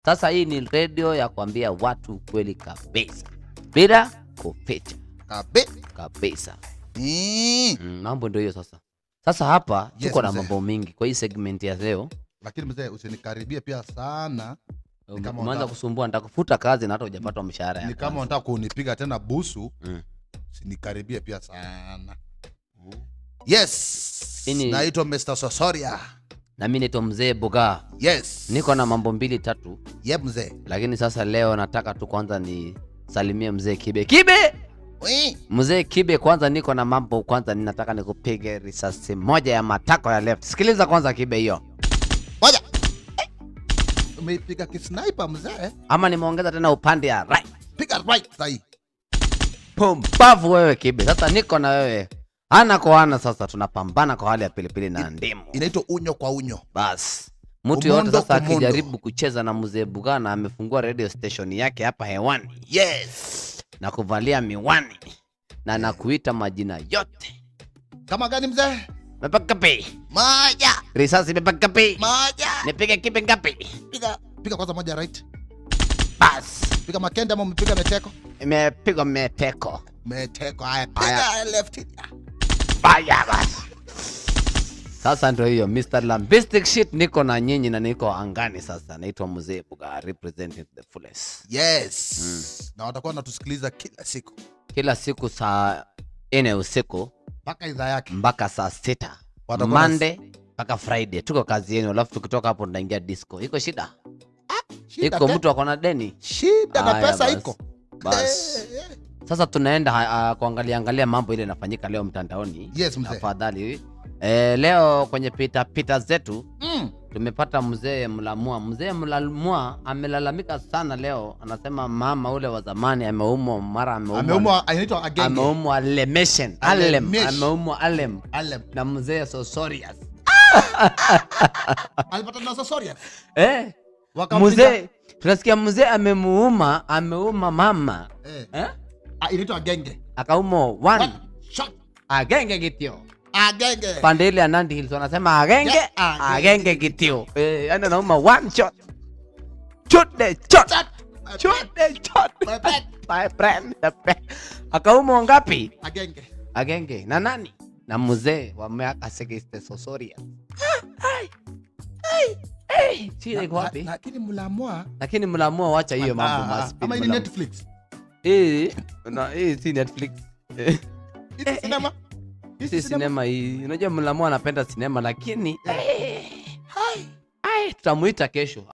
Sasa hii ni radio ya kuambia watu ukweli kabisa bila kuficha kabisa. Mambo ndio hiyo sasa. Sasa hapa Yes, tuko na mzee. Mambo mingi kwa hii segment ya leo. Lakini mzee, usinikaribie pia sana. Ni kama Umeanza kusumbua, nitakufuta kazi na hata hujapata mshahara ya Ni kama kwanza. unataka kunipiga tena busu, usinikaribie pia sana. Yes. Naitwa Mr. Sosoria. Na mimi naitwa Mzee Buga. Yes. Niko na mambo mbili tatu. Yep, mzee. Lakini sasa leo nataka tu kwanza nisalimie Mzee Kibe. Kibe! Ui. Mzee Kibe, kwanza niko na mambo, kwanza ninataka nikupige risasi moja ya matako ya left. Sikiliza kwanza Kibe hiyo. Moja. Umeipiga kisniper, mzee. Ama nimeongeza tena upande ya right. Piga right sahi. Pumbavu wewe Kibe. Sasa niko na wewe ana kwa ana, sasa tunapambana kwa hali ya pilipili na ndimu. Inaitwa unyo kwa unyo. Bas. Mtu yote Umondo sasa kumundo. akijaribu kucheza na Mzee Bugana, amefungua radio station yake hapa hewani na kuvalia miwani na nakuita majina yote. Kama gani, mzee? Mepakapi. Moja. Risasi mepakapi. Moja. Nipige Kibe ngapi? Piga piga kwanza moja right. Bas. Piga makende ama umepiga meteko? Imepigwa meteko. Meteko. Haya, piga left. Baya bas. Sasa ndio hiyo Mr. Lambistic Shit, niko na nyinyi na niko angani sasa. Naitwa Mzee Buga, representing the fullest. Yes. Na watakuwa wanatusikiliza kila siku. Kila siku saa 4 usiku Mpaka idhaa yake. Mpaka saa 6. Watakuwa Monday mpaka Friday tuko kazi yenu, alafu tukitoka hapo tunaingia disco. Iko shida? Shida Iko tena. mtu ako na deni? Shida na Haya, pesa basi. iko. Bas. Eh, eh. Sasa tunaenda kuangalia angalia mambo ile inafanyika leo mtandaoni. Yes, mzee. Tafadhali. Leo kwenye pita pita zetu tumepata mzee Mlamua. Mzee Mlamua amelalamika sana leo, anasema mama ule wa zamani ameumwa, mara ameumwa, Ameumwa, inaitwa agenge. Ameumwa lemeshen, alem, Alemesh. ameumwa alem Alem. na mzee Sosorias. Alipata na Sosoria. Wakampiga- Mzee, tunasikia mzee amemuuma, ameuma mama. Eh. Ah, inaitwa agenge. Akaumwa one One shot. Agenge kitio. Agenge. Pande ile ya Nandi Hills wanasema agenge, Yeah, agenge. agenge kitio. Yani anauma one shot. Shoot the shot. Shot. Shoot the shot. My friend. My friend. The friend. Akaumwa ngapi? Agenge. Agenge. Na nani? Na mzee wa miaka 60 Sosoria. Ai. Ai. Ai. Shida iko wapi? Lakini Mlamwa Lakini Mlamua, wacha hiyo mambo Ah, maspi. ama hii ni Netflix. Hii na hii si Netflix. Hii si sinema. Hii Si sinema hii. Unajua Mlamua anapenda sinema lakini Hai. ai, tutamuita kesho.